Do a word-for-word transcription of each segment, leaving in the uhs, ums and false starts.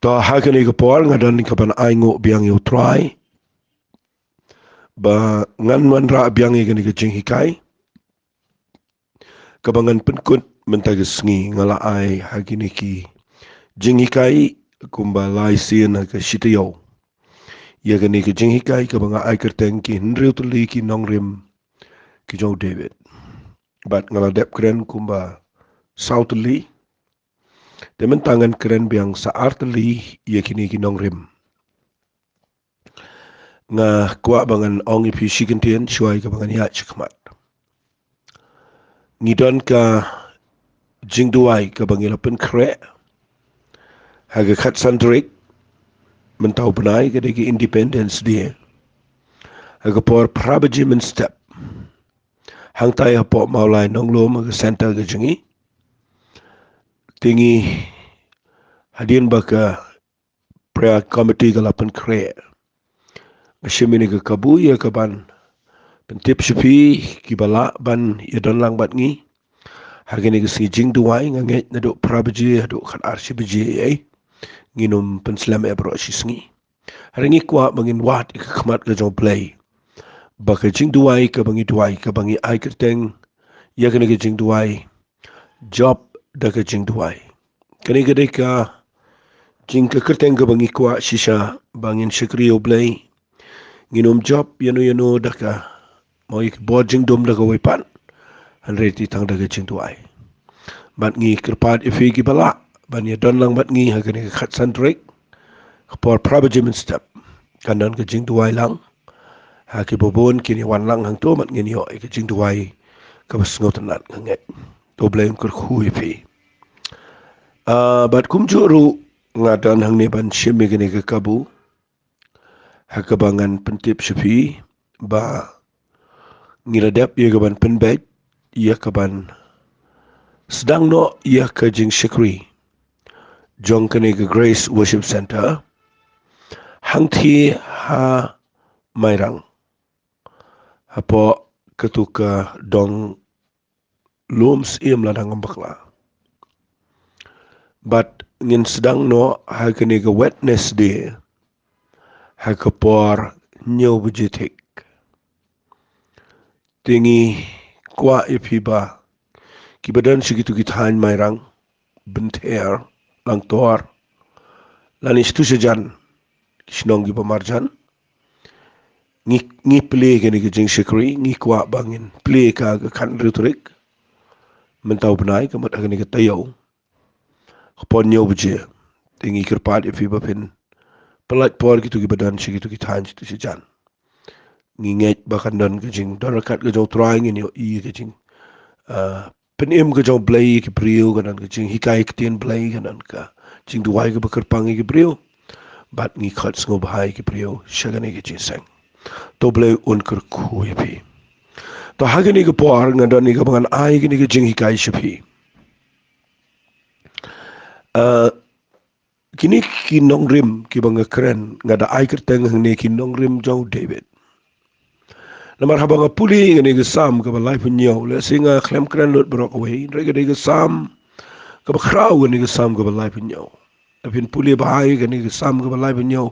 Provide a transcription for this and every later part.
To ha kane ka por nga don ka ban ai nguh biang ïa u Trai ba ngan wanrah biang ïa kane ka jinghikai kaba ngan pynkut mynta ka sngi. Nga la ai ha kine ki jinghikai kumba lai sien ha ka shi taïew ïa kane ka jinghikai kaba nga ai kyrteng ki hynriew tylli ki nongrim ki jong u David. Bad nga la dep kren kumba saw tylli. Te mynta ngan kren biang sa ar tylli ïa kine ki nongrim. Nga kwah ba ngan ong ïa phi shi kyntien shuwa ïa kaba ngan ïaid shakhmat. Ngi don ka jingduwai kaba ngi la pynkhreh ha ka khatsan tarik mynta u bnai, ka dei ka Independence Day, ha ka por phra baje mynstep. Hangtai hapoh Mawlai Nonglum ha ka center ka jong ngi. Te ngi, hadien ba ka prayer committee ka la pynkhreh, nga shim ïa kane ka kabu ïa ka ban pyntip sha phi kiba lah ban ïadon lang bad ngi ha kane ka sngi jingduwai. Nga ngeit naduh phra baje haduh khatar shi baje ïa, ngin ym pynslem eh baroh shi sngi. Hynrei ngi kwah ba ngin wad ïa ka khmat ka jong u Blei ba ka jingduwai kaba ngi duwai, kaba ngi ai kyrteng ïa kane ka jingduwai, jop da ka jingduwai. Kane ka dei ka jing, ka kyrteng kaba ngi kwah shisha ba ngin shakri ïa u Blei. Ngin ym jop ïano ïano da ka, mo, ïa ki bor jingdum da kawei pat, hynrei te tang da ka jingduwai. Bad ngi kyrpad ïa phi kiba lah ban ïadon lang bad ngi ha kane ka khatsan tarik, ka por phra baje mynstep, kan don ka jingduwai lang ha kiba bun kin ïa wan lang hangto, bad ngin ïoh ïa ka jingduwai kaba sngewtynnat, nga ngeit. To u Blei un kyrkhu ïa phi. Ah, bad kumjuh ruh nga don hangne ban shim ïa kane ka kabu ha kaba ngan pyntip sha phi ba ngi la dep ïa ka ban pynbeit, ïa ka ban sdang noh ïa ka jingshakri jong kane ka Grace Worship Centre hangthie ha Mairang, hapoh katu ka dong lum Syiem lada ngam bakla. Bad ngin sdang noh ha kane ka Wednesday ha ka por hynñiew baje thik. Te ngi kwah ïa phi ba kiba don sha kitu ki thaiñ Mairang, Bynther, Langtor, lane shatu shajan ki shnong kiba marjan, ngi, ngi plie kane ka jingshakri, ngi kwah ba ngin plie ka ha ka khathynriew tarik mynta u bnai, ka mut ha kane ka taïew, ka por hynñiew baje. Te ngi kyrpad ïa phi ba phin pyllait por kitu kiba don sha kitu ki thaiñ shatu shajan. Ngi ngeit ba kan don ka jingdon ryngkat ka jong u Trai, ngin ïohi ka jing, ah, pynim ka jong u Blei ïa ki briew, kan don ka jinghikai ktien Blei, kan don ka jingduwai kaba kyrpang ïa ki briew. Bad ngi khot sngewbha ïa ki briew sha kane ka jingseng. To u Blei un kyrkhu ïa phi. To ha kane ka por nga don ïa kaba ngan ai kane ka jinghikai sha phi. Ah, kine ki nongrim kiba nga kren, nga da ai kyrteng hangne ki nongrim jong u David. Namar haba nga pule ïa kane ka Salm kaba laiphew hynñiew, lehse nga khlem kren lut baroh kawei, hynrei ka dei ka Salm kaba khraw, kane ka Salm kaba laiphew hynñiew. Lada phin pule bha ïa kane ka Salm kaba laiphew hynñiew,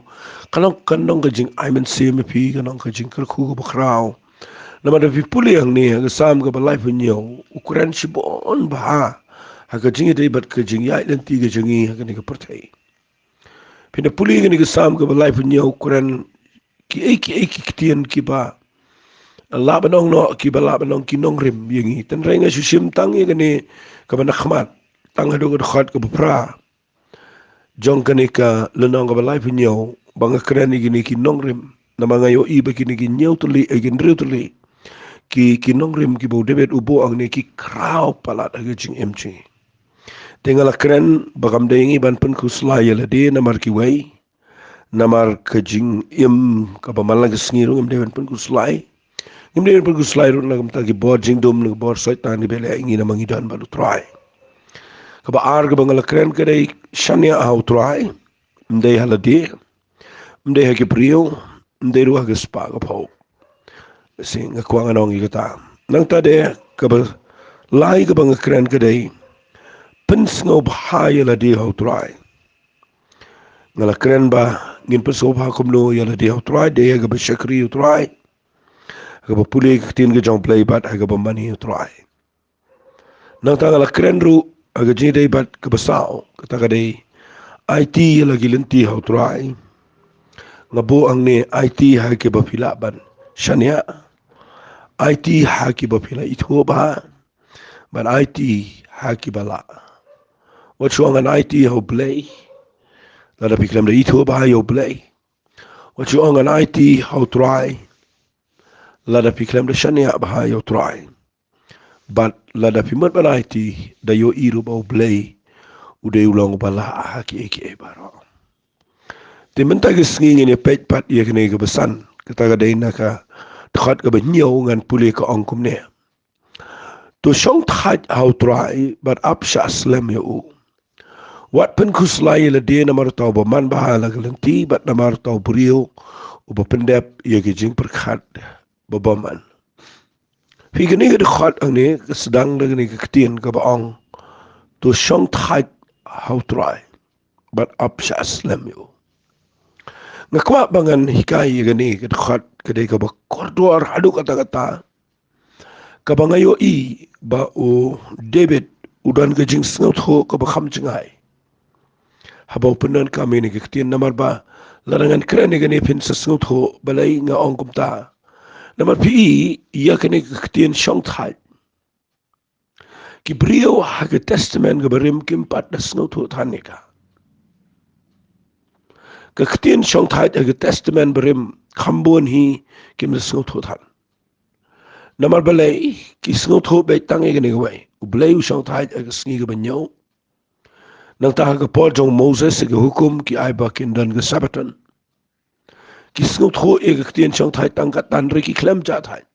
kan long, kan long ka jingai mynsiem ïa phi, kan long ka jingkyrkhu kaba khraw. Namar lada phi pule hangne ha ka Salm kaba laiphew hynñiew, u kren shibun bha ha ka jingïadei bad ka jingïaid lynti ka jong ngi ha kane ka pyrthei. Phin da pule ïa kane ka Salm kaba laiphew hynñiew, u kren kiei kiei ki ktien kiba lah ban ong noh, kiba lah ban ong ki nongrim ïa ngi. Hynrei nga shu shim tang ïa kane kaba na khmat, tang haduh ka dkhot kaba phra jong kane ka lynnong kaba laiphew hynñiew, ba nga kren ïa kine ki nongrim. Namar nga ïohi ba kine ki hynñiew tylli, eh, ki hynriew tylli ki, ki nongrim kiba u David u buh hangne, ki khraw palat ha ka jingim jong ngi. Te nga la kren ba kam dei ïa ngi ban pynkhuslai ïa lade namar kiwei, namar ka jingim kaba man la ka sngi ruh ngim dei ban pynkhuslai. Ngim dei ban pynkhuslai ruh na ka bynta ki bor jingdum, na ka bor Soitan kiba leh ïa ngi namar ngi don bad u Trai. Kaba ar kaba nga la kren ka dei shaniah ha u Trai, ym dei ha lade, ym dei ha ki briew, ym dei ruh ha ka spah ka phew. Shi nga kwah ngan ong ïa kata. Nangta de kaba lai kaba nga kren ka dei pynsngewbha ïa lade ha u Trai. Nga la kren ba ngin pynsngewbha kumno ïa lade ha u Trai, dei ha kaba shakri ïa u Trai, ha kaba pule ïa ka ktien ka jong u Blei bad ha kaba mane ïa u Trai. Nangta nga la kren ruh ha ka jingïadei bad kaba saw, kata ka dei, aiti ïa la ki lynti ha u Trai. Nga buh hangne, aiti ha kiba phi lah ban shaniah, aiti ha kiba phi lah ithuh bha, bad aiti ha kiba lah. Wat shu ong ngan aiti ha u Blei lada phi khlem da ithuh bha ïa u Blei. Wat shu ong ngan aiti ha u Trai lada phi khlem da shaniah bha ïa u Trai. Bad lada phi mut ban aiti, da ïohi ruh ba u Blei u dei u long uba lah ha kiei kiei baroh. Te mynta ka sngi ngin ïa peit pat ïa kane kaba san, kata ka dei na ka dkhot kaba hynñiew, ngan pule, ka ong kumne: To shongthait ha u Trai bad ap shah slem ïa u. Wat pynkhuslai ïa lade namar uta uba man bha la ka lynti bad namar uta u briew uba pyndep ïa ki jingpyrkhat ba bymman. Phi, kane ka dkhot hangne ka sdang da kane ka ktien kaba ong: To shongthait ha u Trai bad ap shah slem ïa u. Nga kwah ba ngan hikai ïa kane ka dkhot, ka dei kaba kordor haduh katta katta, kaba nga ïohi ba u David u don ka jingsngewthuh kaba kham jngai haba u pyndonkam ïa kane ka ktien. Namar ba lada ngan kren ïa kane, phin sa sngewthuh balei nga ong kumta. Namar phi i, ïa kane ka ktien shongthait, ki briew ha ka Testament kaba rim kim pat da sngewthuh than ïa ka. Ka ktien shongthait ha ka Testament barim kham bun hi kim da sngewthuh than. Namar balei? Ki sngewthuh beit tang ïa kane kawei: U Blei u shongthait ha ka sngi kaba hynñiew. Nangta ha ka por jong u Moses, ha ka hukum, ki ai ba kin don ka Sabbaton. Ki sngewthuh ïa ka ktien shongthait tang kat, hynrei ki khlem jah thait.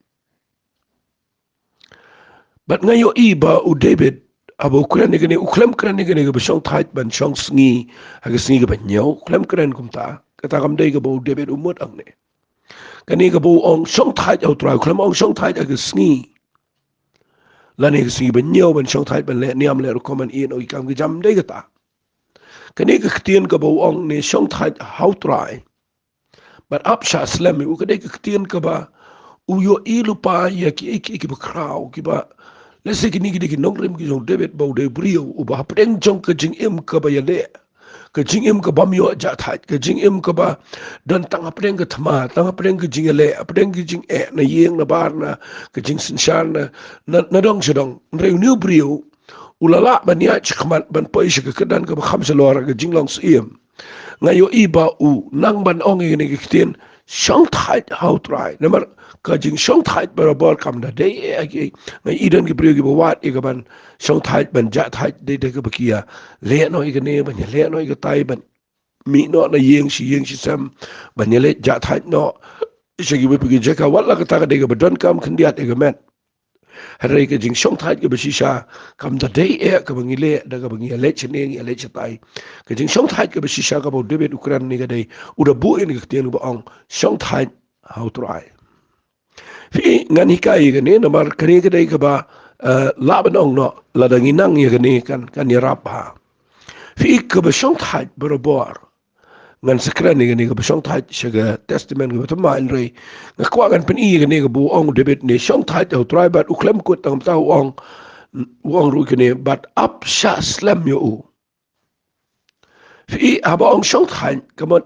Bad nga ïohi ba u David, haba u kren ïa kane, u khlem kren ïa kane kaba shongthait ban shong sngi ha ka sngi kaba hynñiew, u khlem kren kumta. Kata kam dei kaba u David u mut hangne. Kane kaba u ong shongthait ha u Trai, u khlem ong shongthait ha ka sngi lane ka sngi ba hynñiew ban shongthait ban leh niam leh rukom ban ïehnoh ïa ki kam ki jam, ym dei kata. Kane ka ktien kaba u ong ne shongthait ha u Trai bad ap shah slem ïa u, ka dei ka ktien kaba u ïohi lypa ïa kiei kiei kiba khraw, kiba, lehse kine ki dei ki nongrim ki jong u David ba u dei u briew uba hapdeng jong ka jingim kaba ïaleh, ka jingim kabym ïoh jah thait, ka jingim kaba don tang hapdeng ka thma, tang hapdeng ka jingïaleh, hapdeng ka jingeh na ïing na bar, na ka jingsynshar, na, na, na dong sha dong. Hynrei une u briew u la lah ban ïaid shakhmat ban poi sha ka kyrdan kaba kham shalor, ka jinglong syiem. Nga ïohi ba u nang ban ong ïa kane ka ktien shongthait ha u Trai. Namar ka jingshongthait barabor kam da dei eh, eh, eh. Nga i don ki briew kiba wad ïa ka ban shongthait, ban jah thait, dei da kaba ki ïaleh noh ïa kane, ban ïaleh noh ïa katai, ban mih noh na ïing shi ïing shi sem, ban ïaleh jah thait noh sha kiwei pat ki jaka. Wat la kata ka dei kaba donkam khyndiat ïa ka met. Hynrei ka jingshongthait kaba shisha kam da dei eh kaba ngi leh da kaba ngi ïaleh shane ngi ïaleh shatai. Ka jingshongthait kaba shisha kaba u David u kren ne ka dei, u da buh ïa kane ka ktien kaba ong shongthait ha u Trai. Phi, ngan hikai ïa kane namar kane ka dei kaba, eh, lah ban ong noh lada ngi nang ïa kane kan, kan ïarap bha. Phi, kaba shongthait barabor. Ngan sa kren ïa kane kaba shongthait sha ka Testament kaba thymmai, hynrei nga kwah ngan pyni ïa kane kaba u ong u David ne shongthait ha u Trai bad u khlem kut tang kumta, u ong, u ong ruh kane bad ap shah slem ïa u. Phi, haba ong shongthait, ka mut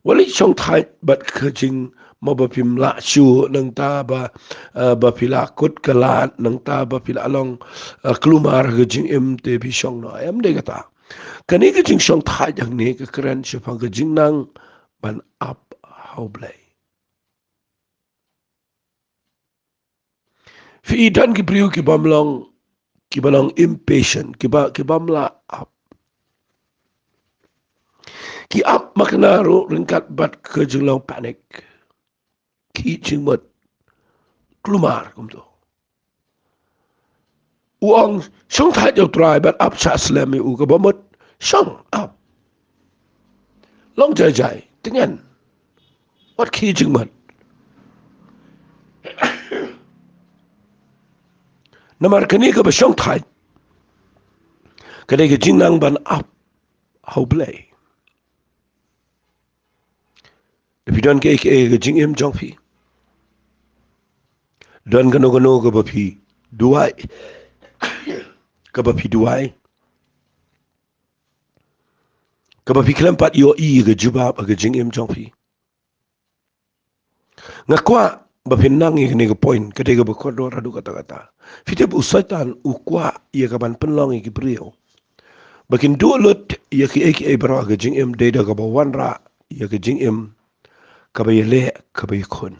wat leit shongthait bad ka jingma ba phim lah shuh, nangta ba, eh, ba phi lah kut ka lad, nangta ba phi lah long, eh, kulmar ha ka jingim te phi shong noh. Em dei kata. Kane ka jingshongthait hangne ka kren shaphang ka jingnang ban ap ha u Blei. Phi, don ki briew kibym long, kiba long impatient, kiba, kibym lah ap. Ki ap makna ruh ryngkat bad ka jinglong panic. Ki jingmut kulmar kumto. U ong shongthait ha u Trai bad ap shah slem ïa u, kaba mut shong, ap. Long jai jai, tyngen. Wat khie jingmut. Namar kane kaba shongthait ka dei ka jingnang ban ap ha u Blei. Phi don kiei kiei ha ka jingim jong phi? Don kano kano kaba phi duwai, kaba phi duwai, kaba phi khlem pat ïohi ïa ka jubab ha ka jingim jong phi? Nga kwah ba phin nang ïa kane ka point, ka dei kaba kordor haduh katta katta. Phi tip, u Soitan u kwah ïa ka ban pynlong ïa ki briew ba kin duh lut ïa kiei kiei baroh ha ka jingim, dei da kaba wanrah ïa ka jingim kaba ïaleh, kaba ïakhun.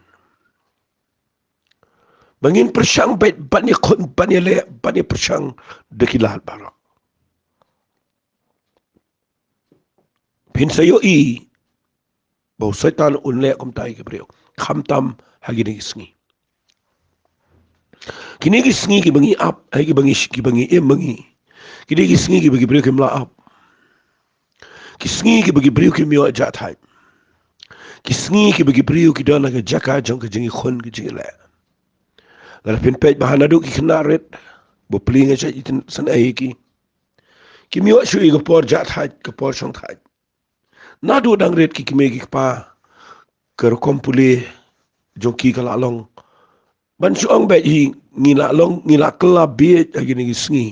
Ba ngin pyrshang beit ban ïakhun, ban ïaleh, ban ïapyrshang da ki lad baroh. Phin sa ïohi ba u Soitan un leh kumta ïa ki briew, khamtam ha kine ki sngi. Kine ki sngi kiba ngi ap, ha kiba ngi, kiba ngi im ma ngi. Kine ki sngi kiba ki briew kim lah ap. Ki sngi kiba ki briew kim ïoh jahthait. Ki sngi kiba ki briew ki don ha ka jaka jong ka jingïakhun, ka jingïaleh. Lada phin peit bha naduh ki khynnah rit, bapli nga shait itynnad san ei ki. Kim ïoh shuh ïa ka por jahthait, ka por shongthait. Naduh dang rit ki kmie ki kpa, ka rukom pule jong ki ka la long. Ban shu ong beit hi, ngi la long, ngi la kylla bieit ha kine ki sngi.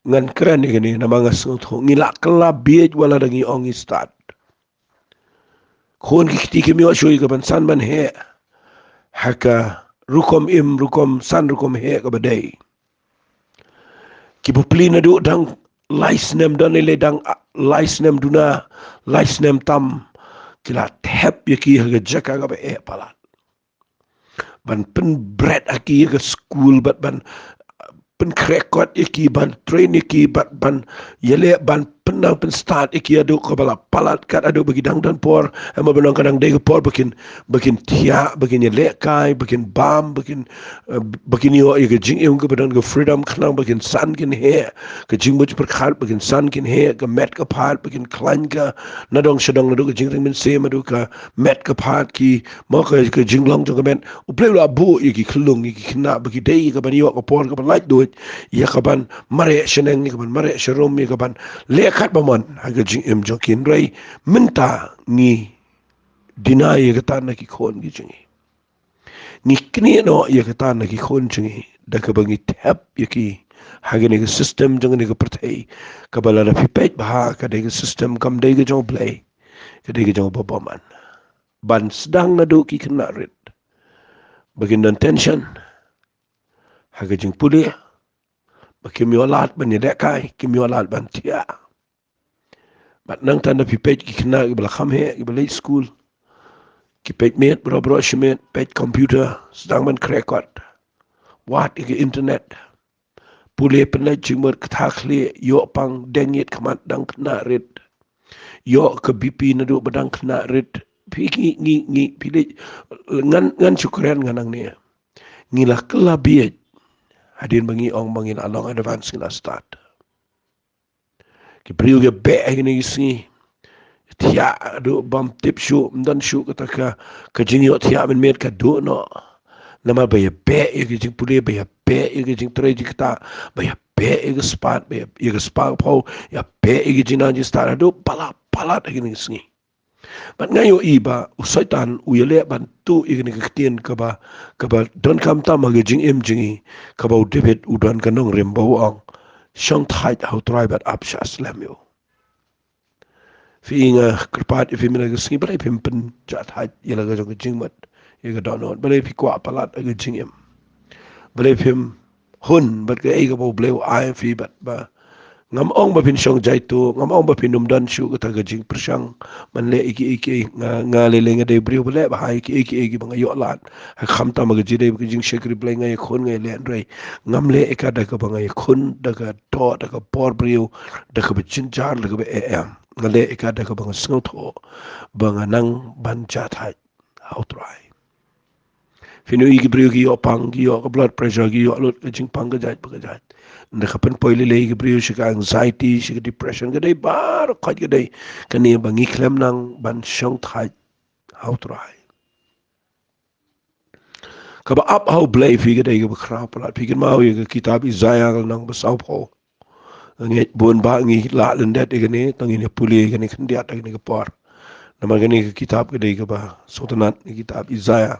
Ngan kren ïa kane namar nga sngewthuh, ngi la kylla bieit wat la da ngi ong ngi stad. Khun ki kti kim ïoh shuh ïa ka ban san ban heh ha ka rukom im, rukom san, rukom heh kaba dei. Ki bapli naduh dang lai snem, don lei lei dang, ah, lai snem duna, lai snem tam, ki la thep ïa ki ha ka jaka kaba eh palat. Ban pynbret ha ki ha ka skul, bad ban, ah, pynkhreh kot ïa ki, ban train ïa ki, bad ban ïaleh, ban pynnang pynstad ïa ki haduh kaba la palat, kat haduh ba ki dang don por, em, ba nang ka dang dei ka por ba kin, ba kin thiah, ba kin ïalehkai, ba kin bam, ba kin, eh, ba kin ïoh ïa ka jingim kaba don ka freedom, khnang ba kin san kin heh, ka jingmut jingpyrkhat ba kin san kin heh, ka met ka phad ba kin khlaiñ ka nadong shadong, naduh ka jingring mynsiem haduh ka met ka phad, ki, mo, ka, ka jinglong jong ka met. U Blei u la buh ïa ki khyllung, ïa ki khynnah ba ki dei ïa ka ban ïoh ka por kaba laitluid, ïa ka ban mareh shaneng, ïa ka ban mareh sharum, ïa ka ban leh katba mon ha ka jingim jong ki. Hynrei mynta ngi deny ïa kata na ki khun ki jong ngi. Ngi knieh noh ïa kata na ki khun jong ngi da kaba ngi thep ïa ki ha kane ka system jong kane ka pyrthei, kaba lada phi peit bha ka dei ka system kam dei ka jong U Blei, ka dei ka jong uba bymman. Ban sdang naduh ki khynnah rit ba kin don tension ha ka jingpule, ba kim ïoh lad ban ïalehkai, kim ïoh lad ban thiah. Bad nangta lada phi peit ki khynnah kiba la kham heh, kiba leit skul, ki peit miet, baroh baroh shi miet, peit computer, sdang ban khreh kot, wad ïa ka internet, pule, pynleit jingmut, ktha khlieh, ïoh pang, deng ïit khmat dang khynnah rit, ïoh ka B P naduh ba dang khynnah rit. Phi ngi, ngi, ngi, phi leit, ngan, ngan shu kren ngan nangne. Ngi la kylla bieit hadien ba ngi ong ba ngi la long advance, ngi la stad. Ki briew ki beh ha kine ki sngi. Thiah haduh bym tip shuh, ym don shuh kata ka, ka jingïohthiah mynmiet, ka duh noh. Namar ba ïa beh ïa ka jingpule, ba ïa beh ïa ka jingtrei jingktah, ba ïa beh ïa ka spah, ba ïa, ïa ka spah phew, ïa beh ïa ka jingnang jingstad haduh palat palat ha kine ki sngi. Bad nga ïohi ba u Soitan u ïaleh ban tuh ïa kane ka ktien kaba, kaba donkam tam ha ka jingim jong ngi, kaba u David u don ka nongrim ba u ong, shongthait ha U Trai bad ap shah slem ïa u. Phi, nga kyrpad ïa phi mynta ka sngi, balei phim pynjahthait ïa la ka jong ka jingmut, ïa ka dohnud, balei phi kwah palat ha ka jingim, balei phim hun bad kaei kaba U Blei u ai ïa phi, bad ba ngam ong ba phin shong jaitu, ngam ong ba phin ym don shuh kata ka jingpyrshang ban leh ïa kiei kiei. Nga, nga lei lei nga dei briew ba leh bha ïa kiei kiei kiba nga ïoh lad. Ha, khamtam ha ka jingdei ka jingshakri Blei, nga ïakhun, nga ïaleh, hynrei ngam leh ïa ka da kaba nga ïakhun, da ka doh, da ka bor briew, da kaba jynjar, da kaba eh em. Nga leh ïa ka da kaba nga sngewthuh ba nga nang ban jahthait ha U Trai. Phin ïohi ki briew ki ïoh pang, ki ïoh ka blood pressure, ki ïoh lut ka jingpang ka jait ba ka jait. Nda ka pynpoi lei lei ki briew sha ka anxiety, sha ka depression, ka dei baroh khoit ka dei kane ba ngi khlem nang ban shongthait ha U Trai. Kaba ap ha U Blei, phi, ka dei kaba khraw palat. Phi kynmaw ïa ka kitab Isaiah ka lynnong ba sawphew. Ngi bun ba ngi la lyndet ïa kane, tang ngin ïa pule ïa kane khyndiat ha kane ka por. Namar kane ka kitab ka dei kaba sngewtynnat, ka kitab Isaiah.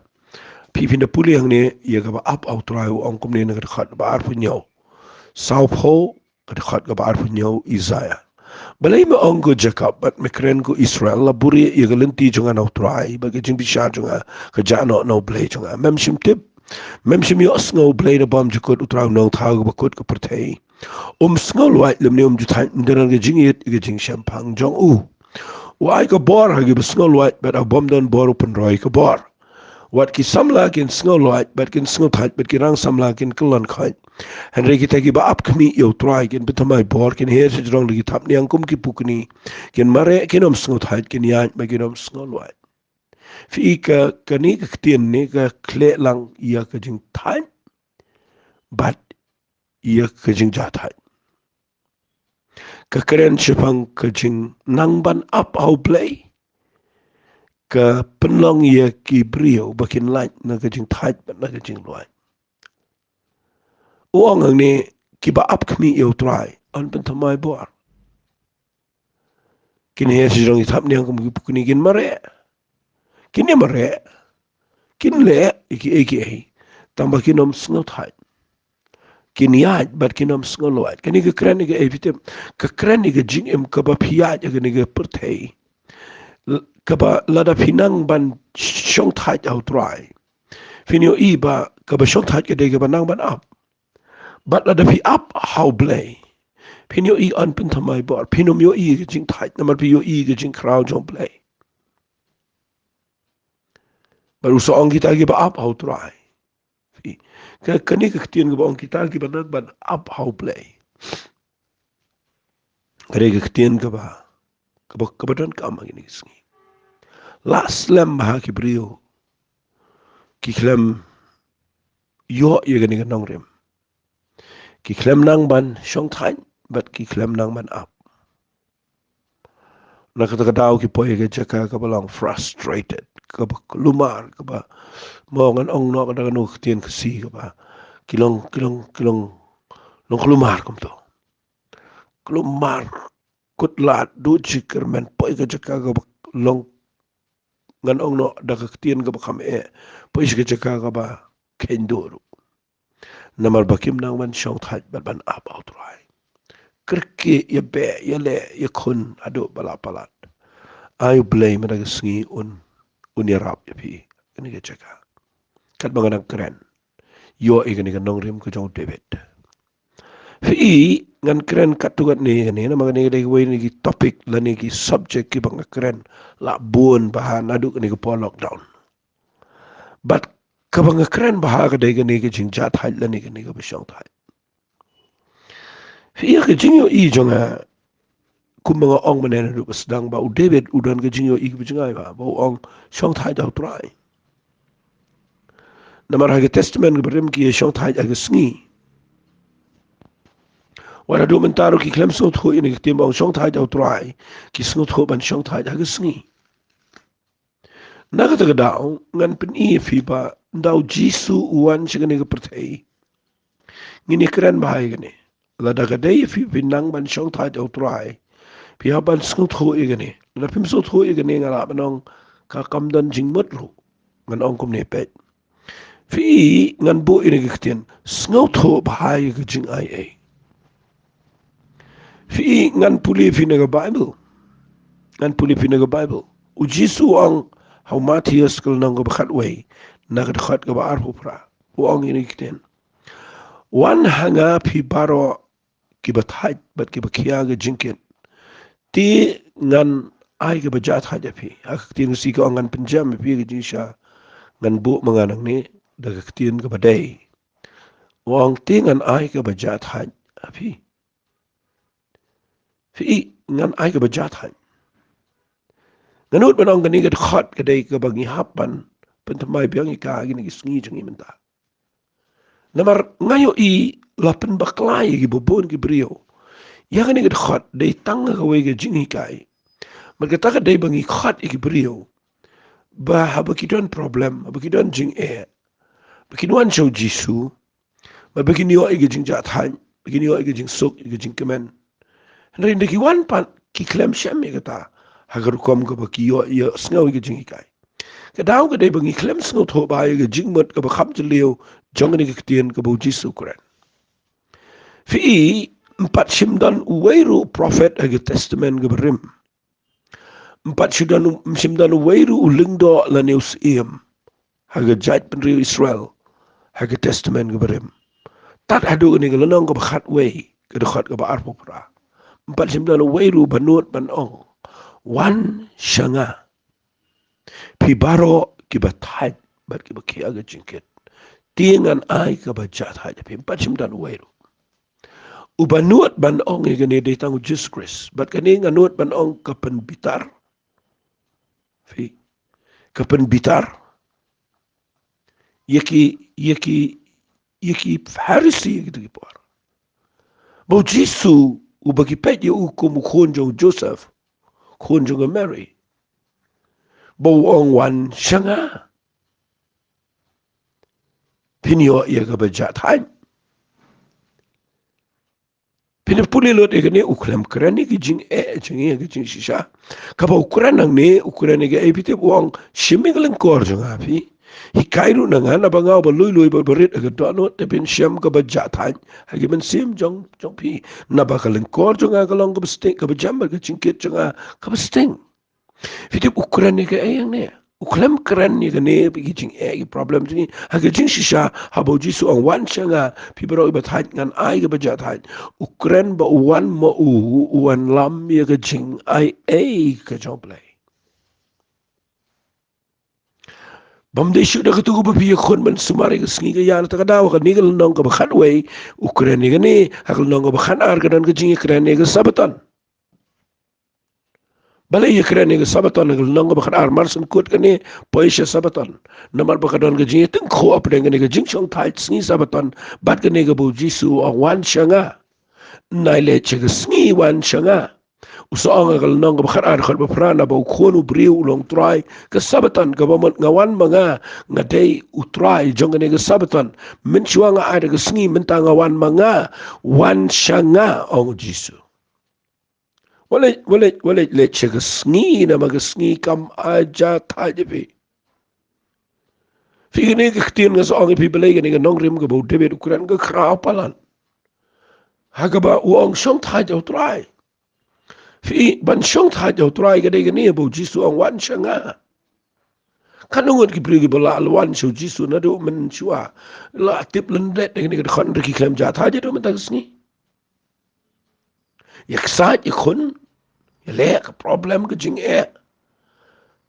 Phi phin da pule hangne ïa kaba ap ha U Trai, u ong kumne na ka dkhot kaba arphew hynñiew. Sawphew ka dkhot kaba arphew hynñiew Isaiah. Balei me ong ko Jakob bad me kren ko Israel, la buhrieh ïa ka lynti jong nga na U Trai bad ka jingbishar jong nga ka jah noh na U Blei jong nga? Mem shym tip, mem shym ïohsngew, U Blei na bymjukut, U Trai u Nongthaw kaba kut ka pyrthei, um sngewlwait lymne um ju thait hynrei ka jingïeit ïa ka jingshemphang jong u. U ai ka bor ha kiba sngewlwait bad ha u bym don bor u pynroi ka bor. Wat ki samla kin sngewlwait bad kin sngewthait bad ki rang samla kin kyllon khoit. Hynrei kita kiba ap khmih ïa U Trai kin pynthymmai bor, kin her shajrong da ki thapniang kum ki pukni, kin mareh, kin ym sngewthait, kin ïaid bad kin ym sngewlwait. Phi i ka, kane ka ktien ne ka khleh lang ïa ka jingthait bad ïa ka jingjahthait. Ka kren shaphang ka jingnang ban ap ha U Blei. Ka pynlong ïa ki briew ba kin lait na ka jingthait bad na ka jinglwait. U ong hangne kiba ap khmih ïa U Trai yn pynthymmai bor. Kin her shajrong ki thapniang kum ki pukni, kin mareh, kin ïa mareh, kin leh ïa kiei kiei, tangba kin ym sngewthait. Kin ïaid bad kin ym sngewlwait. Kane ka kren ïa kaei phi tip? Ka kren ïa ka jingim kaba phi ïaid ha kane ka pyrthei. L-, kaba lada phi nang ban shongthait ha U Trai, phin ïohi ba kaba shongthait ka dei kaba nang ban ap. Bad lada phi ap ha U Blei, phin ïohi yn pynthymmai bor, phin ym ïohi ka jingthait namar phi ïohi ka jingkhraw jong U Blei. Bad u sa ong kita kiba ap ha U Trai. Phi, ka, kane ka ktien kaba ong kita kiba nang ban ap ha U Blei, ka dei ka ktien kaba, kaba, kaba donkam ha kine ki sngi. La slem bha ki briew ki khlem ïoh ïa kane ka nongrim. Ki khlem nang ban shongthait bad ki khlem nang ban ap. Na kata ka daw ki poi ha ka jaka kaba long frustrated, kaba kulmar, kaba, mo, ngan ong noh da kano ka ktien Khasi, kaba ki long, ki long, ki long, long kulmar kumto. Kulmar, kut lad, duh jingkyrmen, poi ha ka jaka kaba long, ngan ong noh da ka ktien kaba kham eh, poi sha ka jaka kaba kheiñ duh ruh. Namar ba kim nang ban shongthait bad ban ap ha U Trai. Kyrkieh, ïabeh, ïaleh, ïakhun haduh ba la palat. Ai U Blei mynta ka sngi un, un ïarap ïa phi ha kane ka jaka. Katba nga dang kren ïoh ïa kane ka nongrim ka jong u David. Phi i, ngan kren katto katne ïa kane namar kane ka dei kawei na ki topic lane ki subject kiba nga kren la bun bha naduh kane ka por lockdown. Bad kaba nga kren bha ka dei kane ka jingjahthait lane kane kaba shongthait. Phi i, ka jingïohi jong nga, kumba nga ong mynne naduh ba sdang, ba u David u don ka jingïohi kaba jngai bha, ba u ong shongthait ha U Trai. Namar ha ka Testament kaba rim ki ïa shongthait ha ka sngi. Wat haduh mynta ruh ki khlem sngewthuh ïa kane ka ktien ba ong shongthait ha U Trai, ki sngewthuh ban shongthait ha ka sngi. Na kata ka daw ngan pyni ïa phi ba ynda u Jisu u wan sha kane ka pyrthei, ngin ïa kren bha ïa kane. Lada ka dei ïa phi, phi nang ban shongthait ha U Trai, phi hap ban sngewthuh ïa kane. Lada phim sngewthuh ïa kane, nga lah ban ong ka kam don jingmut ruh. Ngan ong kumne, peit. Phi i, ngan buh ïa kane ka ktien, sngewthuh bha ïa ka jingai ei. Phi i, ngan pule phi na ka Baibl. Ngan pule phi na ka Baibl. U Jisu u ong ha u Mathaios ka lynnong kaba khatwei, na ka dkhot kaba arphew phra, u ong ïa kane ka ktien: Wan ha nga phi baroh kiba thait bad kiba khia ka jingkit, te ngan ai kaba jahthait ïa phi. Ha ka ktien Khasi ka ong ngan pynjem ïa phi ka jingshisha, ngan buh ma nga nangne da ka ktien kaba dei. U ong te ngan ai kaba jahthait ïa phi. Phi i, ngan ai kaba jahthait. Nga nud ban ong kane ka dkhot ka dei kaba ngi hap ban pynthymmai biang ïa ka ha kine ki sngi jong ngi mynta. Namar nga ïohi la pynbakla ïa kiba bun ki briew ïa kane ka dkhot dei tang ha kawei ka jinghikai. Bad kata ka dei ba ngi khot ïa ki briew ba haba ki don problem, haba ki don jingeh, ba kin wan sha u Jisu, ba, ba kin ïoh ïa ka jingjahthait, ba kin ïoh ïa ka jingsuk, ïa ka jingkmen. Hynrei ynda ki wan pat ki khlem shem ïa kata, ha ka rukom kaba ki ïoh, ïohsngew ïa ka jinghikai. Ka daw ka dei ba ngi khlem sngewthuh bha ïa ka jingmut kaba kham jylliew jong kane ka ktien kaba u Jisu u kren. Phi i, ym pat shym don uwei ruh u prophet ha ka Testament kaba rim. Ym pat shym don, ym shym don uwei ruh u lyngdoh lane u syiem ha ka jaitbynriew Israel ha ka Testament kaba rim. Tad haduh kane ka lynnong kaba khatwei, ka dkhot kaba arphew phra. Ym pat shym don uwei ruh ba nud ban ong, "Wan sha nga, phi baroh kiba thait bad kiba khia ka jingkit, te ngan ai kaba jahthait ïa phi." Ym pat shym don uwei ruh uba nud ban ong ïa kane, dei tang u Jisu Khrist. Bad kane nga nud ban ong ka pynbitar. Phi, ka pynbitar ïa ki, ïa ki, ïa ki Pharisi ïa kito ki por. Ba u Jisu uba ki peit ïa u kum u khun jong u Joseph, khun jong ka Mary, ba u ong, "Wan sha nga, phin ïoh ïa kaba jahthait." Phin ïa pule lut ïa kane, u khlem kren ïa ka jingeh jong ngi ha ka jingshisha. Kaba u kren hangne, u kren ïa kaei phi tip? U ong, "Shim ïa ka lyngkor jong nga phi. Hikai ruh na nga, naba nga uba lui lui bad ba rit ha ka dohnud, te phin shem kaba jahthait ha ka mynsiem jong, jong phi. Naba ka lyngkor jong nga ka long kaba sting, kaba jem bad ka jingkit jong nga kaba sting." Phi tip u kren ïa kaei hangne? U khlem kren ïa kane, ïa ki jingeh, ïa ki problem jong ngi ha ka jingshisha. Haba u Jisu u ong, "Wan sha nga, phi baroh kiba thait, ngan ai kaba jahthait." U kren ba u wan ma u, u wanlam ïa ka jingaiei ka jong U Blei. Bym dei shuh da katu kaba phi ïakhun ban sumar ïa ka sngi ka ïa, na kata ka daw ha kane ka lynnong kaba khatwei u kren ïa kane, ha ka lynnong kaba khatar ka don ka jingïakren ïa ka Sabaton. Balei ïakren ïa ka Sabaton ha ka lynnong kaba khatar? Mar shen kut kane, poi sha Sabaton. Namar ba ka don ka jingïatyngkhuh hapdeng kane ka jingshongthait sngi Sabaton bad kane kaba u Jisu u ong, "Wan sha nga, nai leit sha ka sngi, wan sha nga." U sa ong ha ka lynnong kaba khatar, dkhot ba phra, "Naba u Khun u briew u long Trai ka Sabaton, kaba mut nga wan ma nga, nga dei u Trai jong kane ka Sabaton. Mynshuwa nga ai da ka sngi, mynta nga wan ma nga, wan sha nga," ong u Jisu. Wat leit, wat leit, wat leit, leit sha ka sngi, namar ka sngi kam ai jahthait ïa phi. Phi, kane ka ktien nga sa ong ïa phi, balei kane ka nongrim kaba u David u kren ka khraw palat. Ha kaba u ong, "Shongthait ïa u Trai." Phi, ban shongthait ïa u Trai ka dei kane ba u Jisu u ong, "Wan sha nga." Katno ngut ki briew kiba la wan sha u Jisu naduh mynshuwa, la tip lyndet ïa kane ka dkhot, hynrei ki khlem jahthait haduh mynta ka sngi. Ïa ksaid, ïa khun, ïaleh, ka problem, ka jingeh.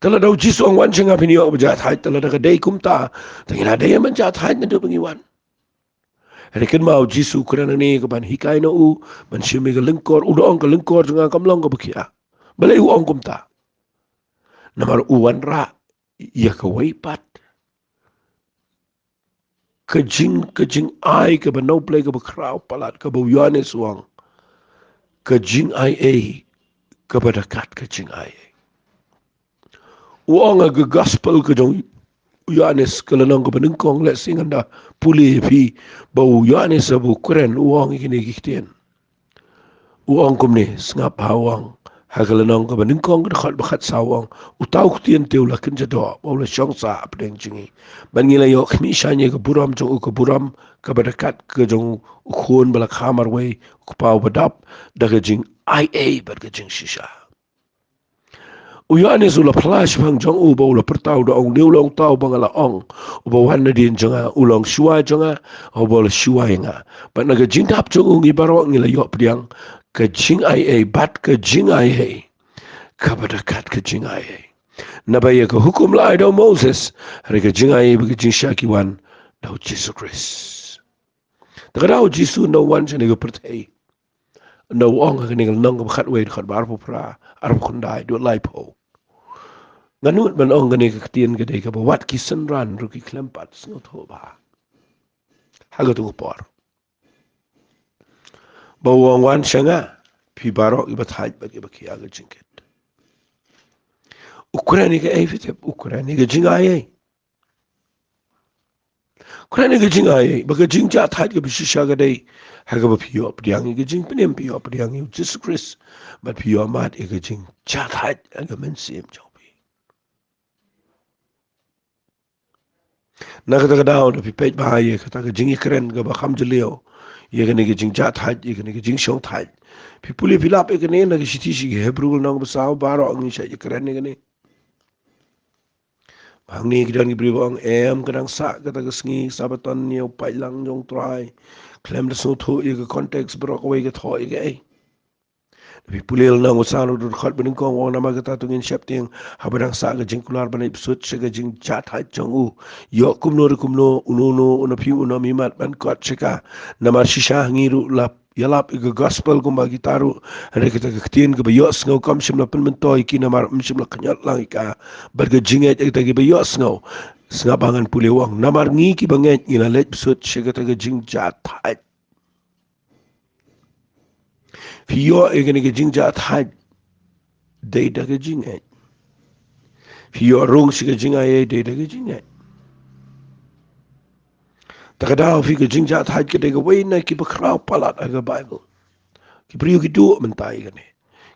Te lada u Jisu u ong, "Wan sha nga, phin ïoh kaba jahthait," te lada ka dei kumta, te ngi la dei ban jahthait naduh ba ngi wan. Hynrei kynmaw, u Jisu u kren hangne kaban hikai na u ban shim ïa ka lyngkor. U da ong, "Ka lyngkor jong nga kam long kaba khia." Balei u ong kumta? Namar u wanrah ïa kawei pat ka jing, ka jingai kaba na U Blei kaba khraw palat, kaba u Ïoannis u ong, ka jingaiei kaba da kat ka jingaiei. U ong ha ka gospel ka jong u Ïoannis, ka lynnong kaba nyngkong, lehse ngan da pule ïa phi ba u Ïoannis haba u kren u ong ïa kine ki ktien. U ong kumne, sngap bha, u ong ha ka lynnong kaba nyngkong, ka dkhot ba khatsaw, u ong, "Uta u ktien te u la kynja doh bad u la shong sah hapdeng jong ngi, bad ngi la ïoh khmih shaiñ ïa ka burom jong u, ka burom kaba da kat ka jong u Khun ba la kha marwei, u Kpa uba dap, da ka jingaiei bad ka jingshisha." U Ïoannis u la phla shaphang jong u bad u la pyrta, u da ong, "Une u long uta uba nga la ong, uba wan nadien jong nga, u long shuwa jong nga, uba la shuwa ïa nga." Bad na ka jingdap jong u ngi baroh ngi la ïoh pdiang ka jingaiei bad ka jingaiei kaba da kat ka jingaiei. Naba ïa ka hukum la ai da u Moses, hynrei ka jingaiei bad ka jingshisha ki wan da u Jisu Khrist. Te ka daw u Jisu ynda u wan sha kane ka pyrthei, ynda u ong ha kane ka lynnong kaba khatwei, dkhot ba arphew phra, arphew khyndai, dkhot laiphew. Nga nud ban ong kane ka ktien ka dei kaba wat ki synran ruh ki khlem pat sngewthuh bha ha katu ka por. Ba u ong, "Wan sha nga, phi baroh kiba thait bad kiba khia ka jingkit." U kren ïa kaei phi tip? U kren ïa ka jingaiei. U kren ïa ka jingaiei, ba ka jingjahthait kaba shisha ka dei Ha kaba phi ïoh pdiang ïa ka jingpynim, phi ïoh pdiang ïa u Jisu Khrist. Bad phi ïoh mad ïa ka jingjahthait ha ka mynsiem jong phi. Na kata ka daw, da phi peit bha ïa kata ka jingïakren kaba kham jylliew ïa kane ka jingjahthait, ïa kane ka jingshongthait. Phi pule phi lap ïa kane na ka shithi sha ki Hebru lynnong ba saw, baroh ngi shait ïakren ïa kane. Hangne ki don ki briew ba ong, em, ka dang sah kata ka sngi Sabbaton ïa u paidlang jong u Trai. Khlem da sngewthuh ïa ka context baroh kawei ka thoh ïa kaei. Phi pule lynnong ba saw, dkhot ba nyngkong, u ong, namar kata to ngin sheptieng haba dang sah ka jingkular ban leit bsut sha ka jingjahthait jong u. Ïoh kumno re kumno, uno uno, uno phi uno mih mad ban kot sha ka. Namar shisha ngi ruh la ïalap ïa ka gospel kumba kita ruh. Hynrei kata ka ktien kaba ïohsngew kam shym la pynmyntoi ïa ki, namar ym shym la khñiot lang ïa ka. Bad ka jingngeit ïa kita kiba ïohsngew. Sngap ba ngan pule, u ong, namar ngi kiba ngeit ngi la leit bsut sha kata ka jingjahthait. Phi ïoh ïa kane ka jingjahthait dei da ka jingngeit. Phi ïoh rung sha ka jingaiei dei da ka jingngeit. Ta ka daw phi, ka jingjahthait ka dei kawei na kiba khraw palat ha ka Baibl. Ki briew ki duh mynta ïa kane.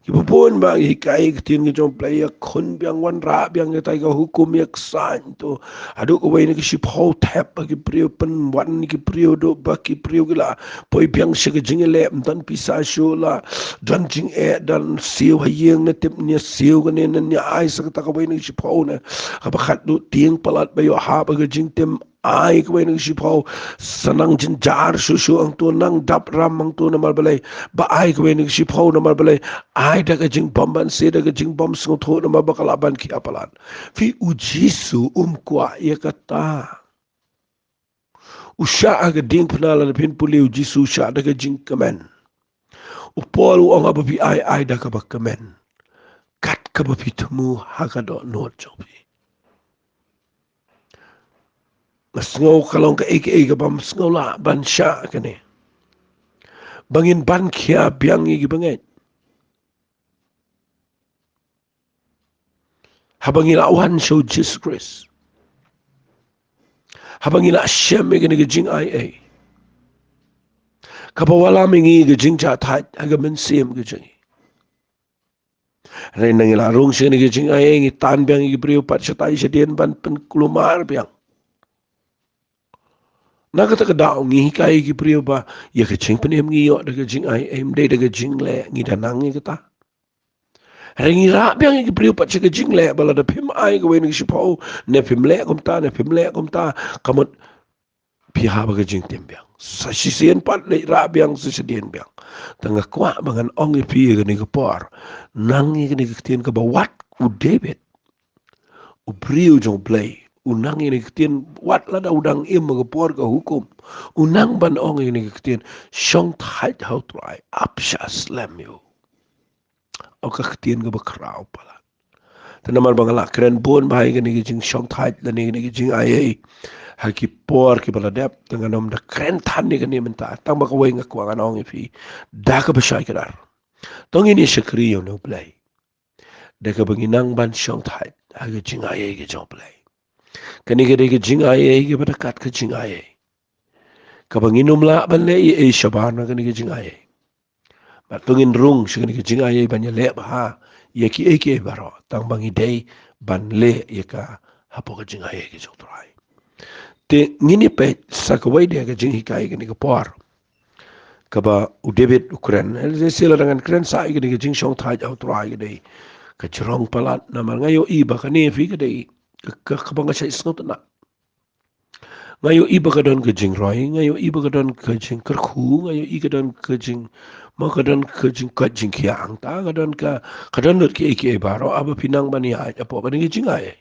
Kiba bun ba ngi hikai ïa ka ktien ka jong U Blei, ïakhun biang, wanrah biang ïa katai ka hukum, ïaksaid to. Haduh kawei na ka shiphew thep ba ki briew pynwan, ki briew duh ba ki briew ki la poi biang sha ka jingïaleh, ym don pisa shuh, la don jingeh, don siew ha ïing, ne tip ne siew kane ne ïa ai sa kata kawei na ka shiphew ne. Kaba khatduh tieng palat ba ïoh hap ha ka jingtim, ai kawei na ka shiphew, sa nang jynjar shuh shuh hangto, nang dap ram hangto, namar balei? Ba ai kawei na ka shiphew, namar balei? Ai da ka jingbym banse, da ka jingbym sngewthuh, namar ba ka lah ban khia palat. Phi, U Jisu um kwah ïa kata. U shah ha ka diengphna, lada phin pule, U Jisu u shah da ka jingkmen. U Paul u ong, haba phi ai, ai da kaba kmen, kat kaba phi thmu ha ka dohnud jong phi. Nga sngew ka long kaei kaei kabym sngew lah ban shah kane, ba ngin ban khia biang ïa ki bangeit. Haba ngi la wan sha U Jisu Khrist, haba ngi la shem ïa kane ka jingaiei, kaba wallam ïa ngi ka jingjahthait ha ka mynsiem ka jong ngi. Hynrei nang ngi la rung sha kane ka jingaiei, ngi tan biang ïa ki briew pat shatai shadien ban pynkulmar biang. Na kata ka daw ngi hikai ïa ki briew ba ïa ka jingpynim ngi ïoh da ka jingaiei, ym dei da ka jingleh, ngi da nang ïa kata. Hynrei ngi rah biang ïa ki briew pat sha ka jingleh, ba lada phim ai kawei na ka shiphew, ne phim leh kumta, ne phim leh kumta, ka mut phi hap ha ka jingtim biang. Sa shisien pat leit rah biang, sa shadien biang. Te nga kwah ba ngan ong ïa phi ïa kane ka por, nang ïa kane ka ktien kaba wat u David, u briew jong U Blei, u nang ïa kane ka ktien wat lada u dang im ha ka por ka hukum. U nang ban ong ïa kane ka ktien, shongthait ha U Trai, ap shah slem ïa u. O, ka ktien kaba khraw palat. Te namar ba nga la kren bun bha ïa kane ka jingshongthait lane kane ka jingaiei ha ki por kiba la dep, te ngan ym da kren than ïa kane mynta. Tang ba kawei nga kwah ngan ong ïa phi da kaba shai kdar, to ngin ïa shakri ïa une U Blei da kaba ngi nang ban shongthait ha ka jingaiei ka jong U Blei. Kane ka dei ka jingaiei kaba da kat ka jingaiei, kaba ngin ym lah ban leh ei ei shabar na kane ka jingaiei. Bad to ngin rung sha kane ka jingaiei ban ïaleh bha ïa kiei kiei baroh, tang ba ngi dei ban leh ïa ka hapoh ka jingaiei ka jong U Trai. Te ngin ïa peit sa kawei de ka jinghikai kane ka por, kaba u David u kren. Lehse lada ngan kren sa ïa kane ka jingshongthait ha U Trai ka dei ka jrong palat, namar nga ïohi ba kane, phi, ka dei ka, ka, kaba nga shait sngewtynnat. Nga ïohi ba ka don ka jingroi, nga ïohi ba ka don ka jingkyrkhu, nga ïohi ka don ka jing, ma, ka don ka jingkoit jingkhiah, ta ka don ka, ka don lut kiei kiei baroh, haba phi nang ban ïaid hapoh kane ka jingaiei.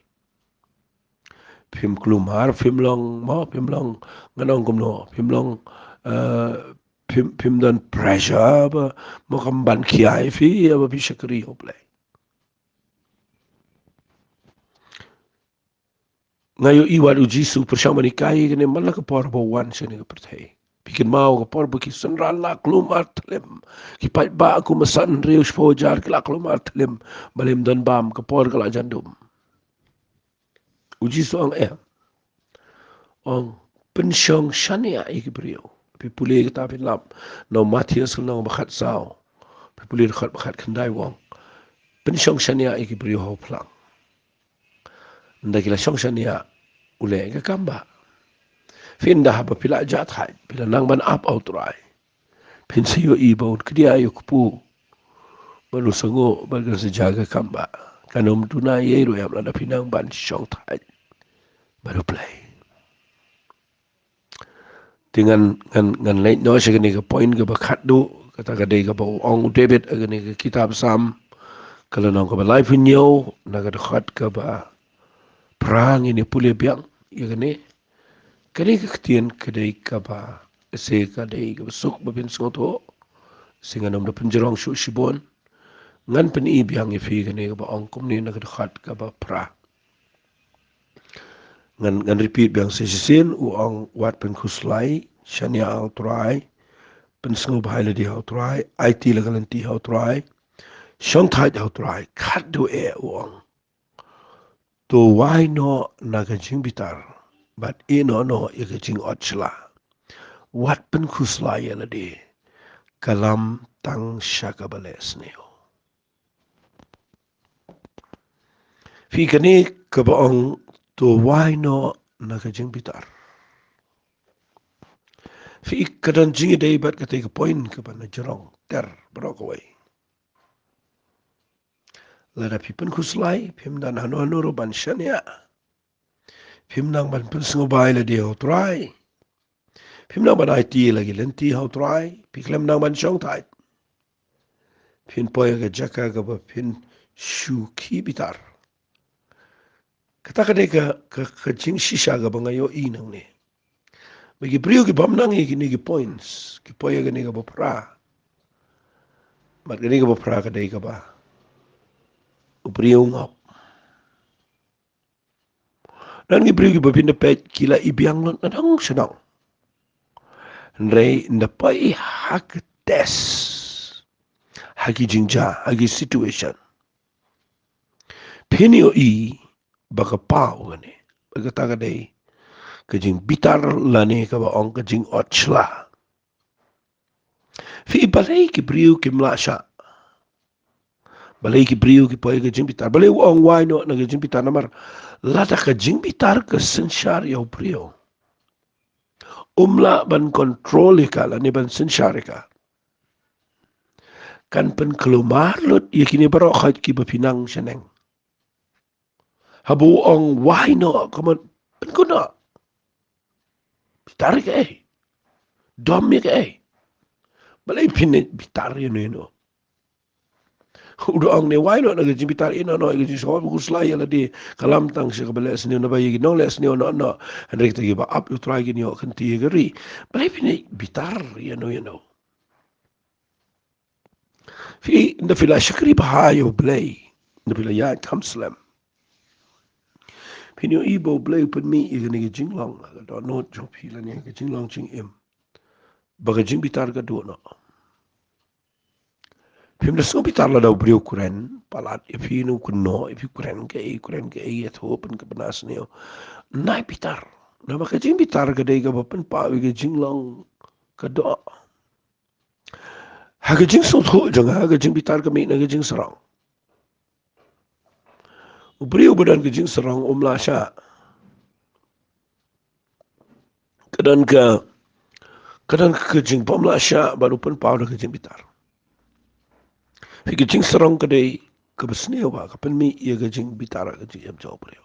Phim kulmar, phim long, ma, phim long, ngan ong kumno, phim long, eh, phim, phim don pressure ba, ma, kam ban khia ïa phi, haba phi shakri ïa U Blei. Nga ïohi wat u Jisu pyrshang ban hikai kane man la ka por ba u wan sha kane ka pyrthei. Phi kynmaw ka por ba ki synran la kulmar thlem. Ki paidbah kum san hynriew shiphew hajar ki la kulmar thlem. Balei ym don bam, ka por ka la jan dum. U Jisu ong, em. Ong, pynshong shaniah ïa ki briew. Phi pule kata phin lap. Na u Mathaios lynnong ba khatsaw, phi pule dkhot ba khatkhyndai u ong, pynshong shaniah ïa ki briew ha u phlang. Ynda ki la shong shaniah, u leh ka kam ba. Phi, ynda haba phi la jah thait, phi la nang ban ap ha u Trai, phin sa ïohi ba un kdiah ïa u kpu bad un sngew bad kan sa jia ka kam ba. Kan ym duna ei ei ruh ïa phi lada phi nang ban shong thait bad U Blei. Te ngan, ngan, ngan leit noh sha kane ka point kaba khatduh, kata ka dei kaba u ong u David ha kane ka kitab Salm, ka lynnong kaba laiphew hynñiew, na ka dkhot kaba phra, ngin ïa pule biang ïa kane. Kane ka ktien ka dei kaba, se ka dei kaba suk ba phin sngewthuh. Se ngan ym da pynjrong shuh shibun. Ngan pyni biang ïa phi kane kaba ong kumne na ka dkhot kaba phra. Ngan, ngan repeat biang sa shisien, u ong, wat pynkhuslai shaniah ha u Trai, pynsngewbha ïa lade ha u Trai, aiti la ka lynti ha u Trai, shong thait ha u Trai, khatduh eh, u ong, to wai noh na ka jingbitar bad ïehnoh noh ïa ka jingot shla. Wat pynkhuslai ïa lade, kylam tang sha kaba leh sniew. Phi, kane kaba ong to wai noh na ka jingbitar. Phi, ka don jingïadei bad kata ka point kaba nga jrong ter baroh kawei. Lada phi pynkhuslai, phim don hano hano ruh ban shaniah. Phim nang ban pynsngewbha ïa lade ha u Trai. Phim nang ban aiti la ki lynti ha u Trai, phi khlem nang ban shong thait. Phin poi ha ka jaka kaba phin shu ki bitar. Kata ka dei ka, ka, ka jingshisha kaba nga ïohi nangne. Ba ki briew ki bym nang ïa kine ki points, ki poi ha kane kaba phra. Bad kane kaba phra ka dei kaba u briew u ngop. Don ki briew kiba phin da peit ki la i biang lut na dang sha dang. Hynrei ynda poi ha ka test, ha ki jingjia, ha ki situation, phin ïohi ba ka paw kane, ba kata ka dei ka jingbitar lane kaba ong ka jingot shla. Phi, balei ki briew kim lah shah? Balei ki briew ki poi ha ka jingbitar? Balei u ong wai noh na ka jingbitar? Namar lada ka jingbitar ka synshar ïa u briew, um lah ban control ïa ka lane ban synshar ïa ka, kan pynkulmar lut ïa kine baroh khoit kiba phi nang shaneng. Haba u ong wai noh, ka mut, pynkut noh. Bitar ïa kaei? Dom ïa kaei? Balei phin bitar ïano ïano? U da ong ne wai noh na ka jingbitar, ïehnoh noh ïa ka jingsngewbha, khuslai ïa lade, kylam tang sha kaba leh sniew, naba ïa ki nongleh sniew noh noh. Hynrei kita kiba ap ïa u Trai kin ïoh kynti ïa ka ri. Balei phin bitar ïano ïano? Phi, ynda phi la shakri bha ïa u Blei, ynda phi la ïaid kham slem, phin ïohi ba u Blei u pynmih ïa kane ka jinglong ha ka dohnud jong phi lane ka jinglong jingim ba ka jingbitar ka duh noh. Phim da sngewbitar lada u briew u kren palat ïa phi, ne u kynnoh ïa phi, u kren kaei, u kren kaei, ïathuh, pynkyndit sniew. Nai bitar. Namar ka jingbitar ka dei kaba pynpaw ïa ka jinglong ka doh. Ha ka jingsngewthuh jong nga, ka jingbitar ka mih na ka jingsarong. U briew uba don ka jingsarong um lah shah. Ka don ka, ka don ka jingbymlah shah bad u pynpaw da ka jingbitar. Phi, ka jingsarong ka dei kaba sniew bha, ka pynmih ïa ka jingbitar ha ka jingim jong u briew.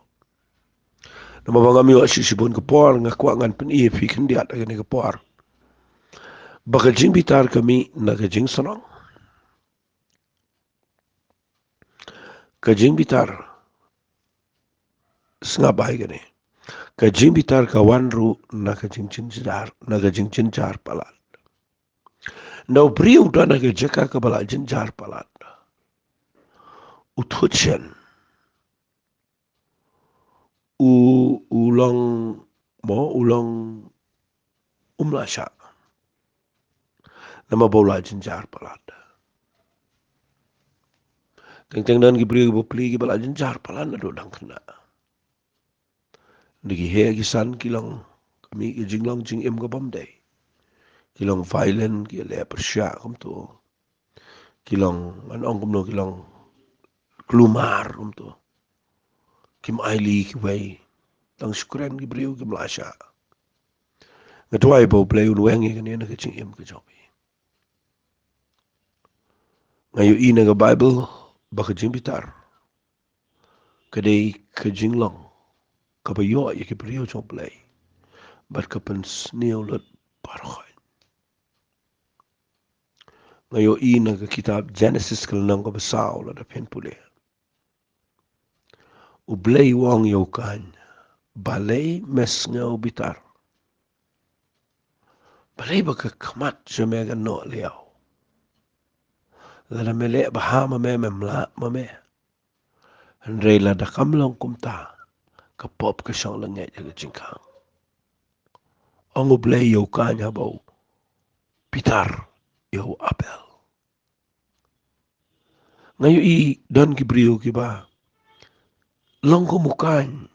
Namar ba ngam ïoh shuh shibun ka por, nga kwah ngan pyni ïa phi khyndiat ha kane ka por ba ka jingbitar ka mih na ka jingsarong. Ka jingbitar, sngap bha ïa kane, ka jingbitar ka wan ruh na ka jingjynjar, na ka jingjynjar palat. Ynda u briew u don ha ka jaka kaba la jynjar palat, u thut shen, u, u long, mo, u long, um lah shah. Namar ba u la jynjar palat. Teng teng don ki briew kiba pli kiba la jynjar palat naduh dang khynnah. Ynda ki heh ki san ki long, ka mih ka jinglong jingim ka bym dei. Ki long violent, ki leh pyrshah kumto. Ki long, ngan ong kumno, ki long kulmar kumto. Kim ailad kiwei. Tang shu kren ki briew kim lah shah. Nga duwai ba U Blei un weng ïa kane na ka jingim ka jong phi. Nga ïohi na ka Baibl ba ka jingbitar ka dei ka jinglong kaba ïoh ïa ki briew jong U Blei bad ka pynsniew lut baroh. Nga ïohi na ka kitab Genesis ka lynnong kaba saw, lada phin pule, U Blei u ong ïa u Kain, balei me sngew bitar? Balei ba ka khmat jong me ka noh liaw? Lada me leh bha ma me, mem lah ma me. Hynrei lada kam long kumta, ka pop ka shong lyngngoh ha ka jingkhang. Ong U Blei ïa u Kain haba u bitar ïa u Abel. Nga ïohi don ki briew kiba long kum u Kain,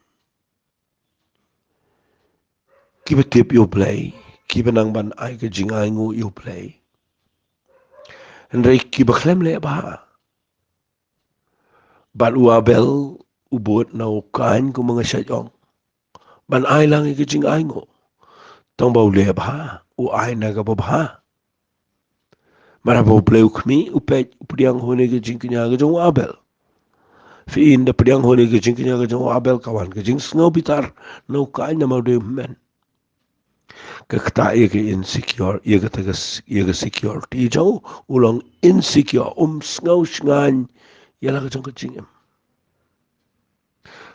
kiba tip ïa U Blei, kiba nang ban ai ka jingainguh ïa U Blei, hynrei kiba khlem leh bha. Bad u Abel u bud na u Kain, kumba nga shait ong, ban ai lang ïa ka jingainguh. Tang ba u leh bha, u ai na kaba bha. Mar haba U Blei u khmih, u peit, u pdiang ho ne ka jingkñia ka jong u Abel. Phi i, ynda pdiang ho ne ka jingkñia ka jong u Abel, ka wan ka jingsngew bitar na u Kain namar u dei u hynmen. Ka ktah ïa ka insecure, ïa kata ka s-, ïa ka security jong u, u long insecure, um sngew shngaiñ ïa la ka jong ka jingim.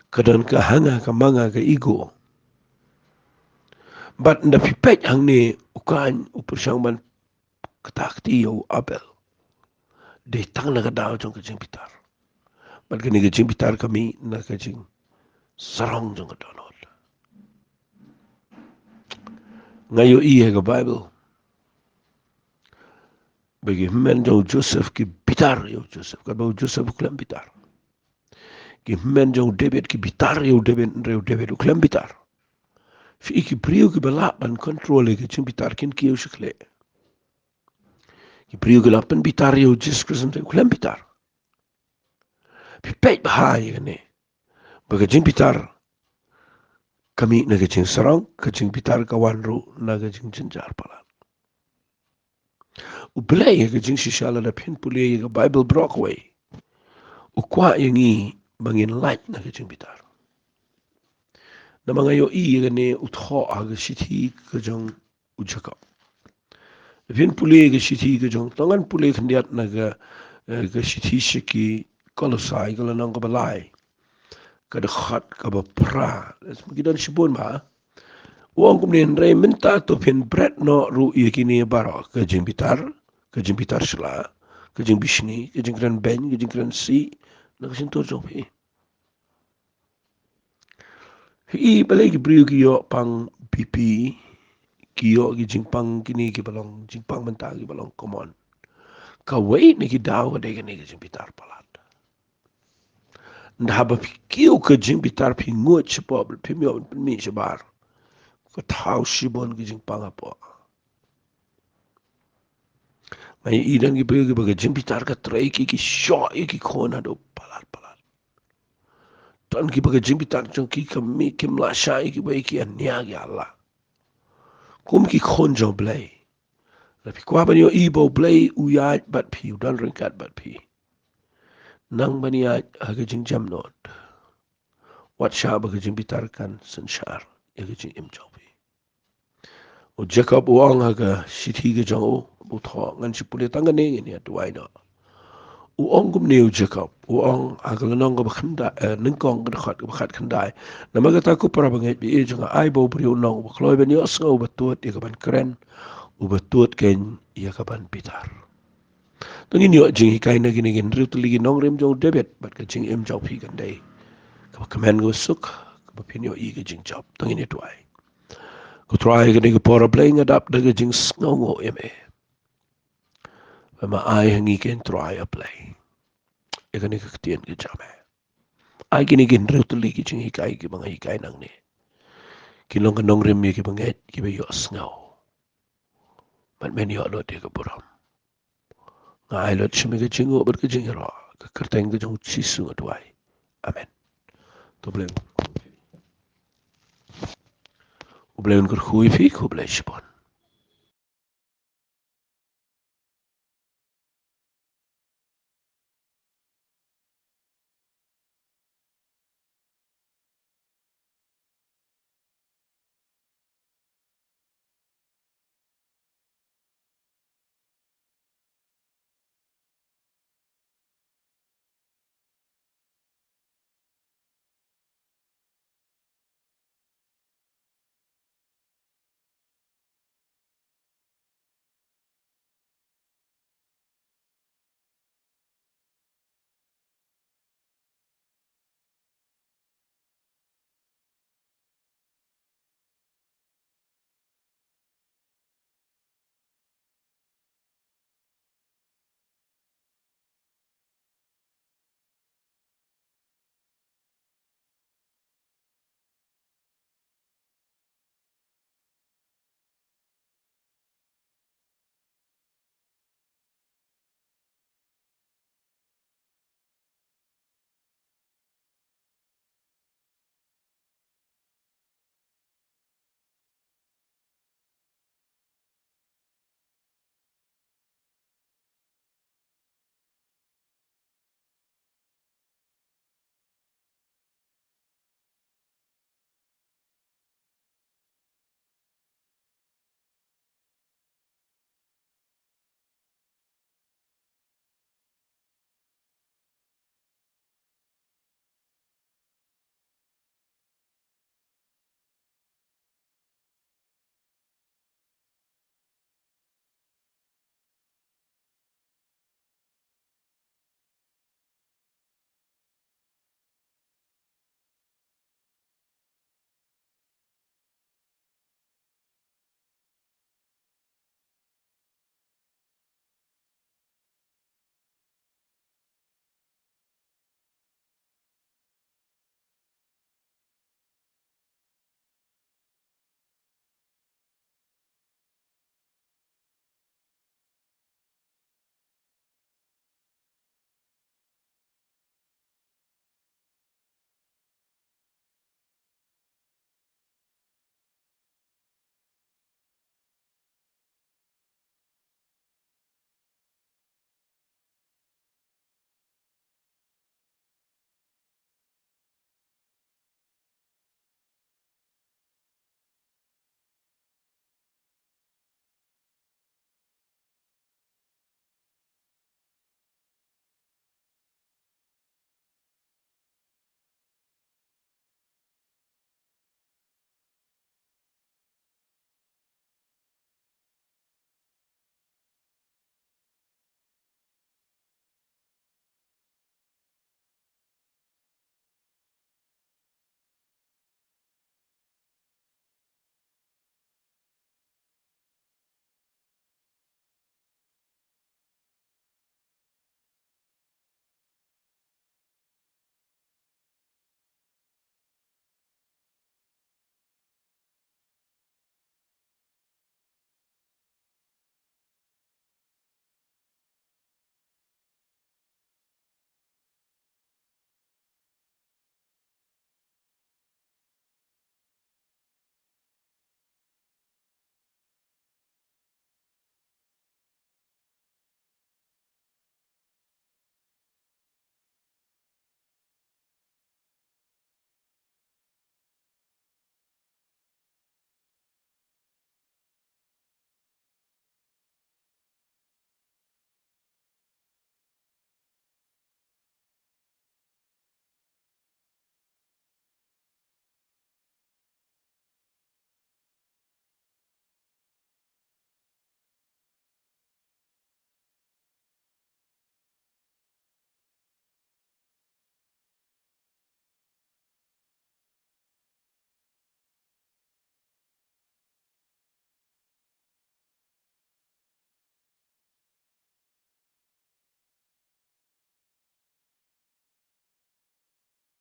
Ka don ka hanga ka manga ka ego. Bad ynda phi peit hangne, u Kain u pyrshang ban ktah kti ïa u Abel. Dei tang na ka daw jong ka jingbitar. Bad kane ka jingbitar ka mih na ka jingsarong jong ka dohnud. Nga ïohi ha ka Baibl ba ki hynmen jong u Joseph ki bitar ïa u Joseph, katba u Joseph u khlem bitar. Ki hynmen jong u David ki bitar ïa u David, hynrei u David u khlem bitar. Phi i, ki briew kiba lah ban control ïa ka jingbitar kin kiew sha khlieh. Ki briew ki lah pynbitar ïa u Jisu Khrist, hynrei u khlem bitar. Phi peit bha ïa kane, ba ka jingbitar ka mih na ka jingsarong, ka jingbitar ka wan ruh na ka jingjynjar palat. U Blei ha ka jingshisha, lada phin pule ïa ka Baibl baroh kawei, u kwah ïa ngi ba ngin lait na ka jingbitar. Namar nga ïohi ïa kane u thoh ha ka shithi ka jong u Jakob. Phin pule ka shithi ka jong, to ngan pule khyndiat na ka, eh, ka shithi sha ki Kolosai, ka lynnong kaba lai, ka dkhot kaba phra. Ki don shibun bha. U ong kumne: Hynrei mynta to phin bret noh ruh ïa kine baroh, ka jingbitar, ka jingbitar sla, ka jingbishni, ka jingkren beiñ, ka jingkren sih na ka shyntur jong phi. Phi i, balei ki briew ki ïoh pang B P, ki ïoh ki jingpang kine kiba long jingpang mynta, kiba long common? Kawei na ki daw ka dei kane ka jingbitar palat. Ynda haba phi kiew ka jingbitar, phi nguid shapoh, phim ïoh pynmih shabar, ka thaw shibun ki jingpang hapoh. Nga ïohi don ki briew kiba ka jingbitar ka trei ki, ki shoh ïa ki khun haduh palat palat. Don kiba ka jingbitar jong ki ka mih, kim lah shah ïa kiwei, ki ania ki ala. Kum ki khun jong U Blei, lada phi kwah ban ïohi ba U Blei u ïaid bad phi, u don ryngkat bad phi, nang ban ïaid ha ka jingjemnud. Wat shah ba ka jingbitar kan synshar ïa ka jingim jong phi. U Jakob u ong ha ka shithi ka jong u, u thoh, ngan shu pule tang kane, ngin ïa duwai noh. U ong kumne u Jakob, u ong ha ka lynnong kaba khyndai, eh, nyngkong, ka dkhot kaba khatkhyndai: Namar kata, ko para bangeit ba ïeit jong nga, ai ba u briew u long uba kloi ban ïohsngew, uba tuid ïa ka ban kren, uba tuid keiñ ïa ka ban bitar. To ngin ïoh jinghikai na kine ki hynriew tylli ki nongrim jong u David, bad ka jingim jong phi kan dei kaba kmen, kaba suk, kaba phin ïohi ka jingjop. To ngin ïa duwai. Ko Trai, kane ka por, A Blei, nga dap da ka jingsngewnguh ïa me. Ba me ai ha ngi keiñ, Trai A Blei, ïa kane ka ktien ka jong me. Ai kine ki hynriew tylli ki jinghikai kiba nga hikai nangne kin long ka nongrim ïa kiba ngeit, kiba ïohsngew. bad men ïoh lut ïa ka burom. Nga ai lut sha me ka jingnguh bad ka jingïaroh, ha ka kyrteng ka jong U Jisu nga duwai. Amen. To Blei, U Blei un kyrkhu ïa phi, khublei shibun.